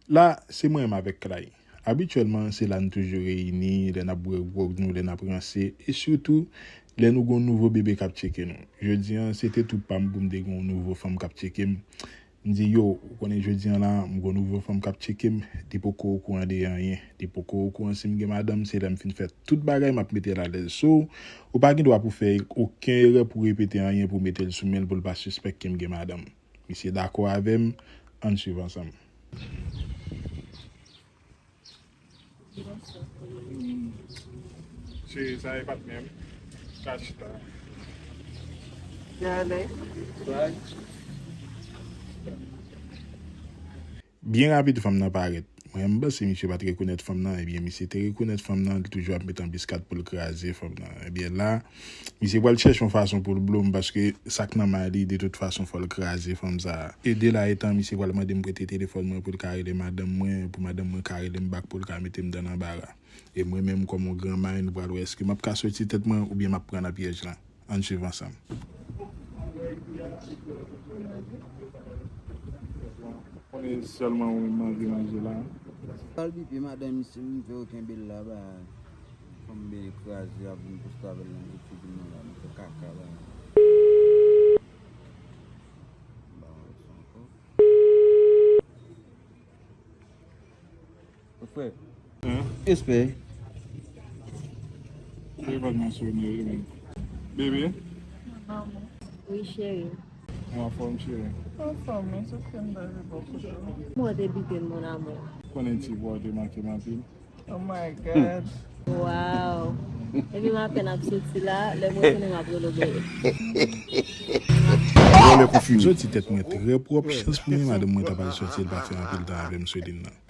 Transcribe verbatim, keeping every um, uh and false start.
La, se mwen menm avèk Clay. Abityèlman, se la n toujou reyini, lè n ap bwè gwòg nou, lè n ap ranse, e sitou, lè nou gon nouvo bebe k ap tcheke nou. Jodi a, se te tou pa m pou m te gon nouvo fanm k ap tcheke m. M di, yo, ou konnen jodi a la, m gon nouvo fanm k ap tcheke m, li poko okouran de anyen. Li poko okouran si m gen madanm, se lè m fin fè tout bagay, m ap mete l alèz. So, ou pa gen dwa pou fè okenn erè pou repete anyen, pou mete l sou men l, pou l pa sispèk ke m gen madanm. Misye dakò avè m, ann swiv ansanm. Cheri, sa e patnè m. Kachita. Byen rapid, fanm nan parèt. Mwen, m panse misye pa t rekonèt fanm nan. Ebyen, misye te rekonèt fanm nan, li toujou ap met anbiskad pou l kraze fanm nan. Ebyen, la, misye pral chèche yon fason pou l blo m, paske sa k nan may li, de tout fason, fò l kraze fanm sa a. E de la etan, misye pral mande m prete telefòn mwen pou l ka rele madanm mwen, pou madanm mwen ka rele m bak pou l ka mete m nan anbara. E mwen menm, kòm yon gran may, nou pral wè èske m ap ka soti tèt mwen oubyen m ap pran nan pyèj lan. Ann swiv ansanm. Konnen sèlman ou menm manje manje la. Al bipe madanm misye, m vle yo kenbe l la, ba. Fanm byen kraze ap vin poste avè l nan group figi m nan la, m fè kaka la. Ba mwen sa ankò. Frè. Hein? Respè. Telefòn mwen sonnen wi menm. Bebe? Wi, cheri. Ou anfòm, cheri? Anfòm, men se fè m danje bò kote w. Mwen te biten, mon amour. Konnen ti vwa ou te manke m anpil. Oh my God. Wow. Epi m apèn ap soti la, lè m retounen m ap rele w, bebe. Vòlè konfime. M soti tèt mwen trè pwòp, chans pou mwen, madanm mwen ta pral soti, li pa fè anpil tan avè m sou liy nan.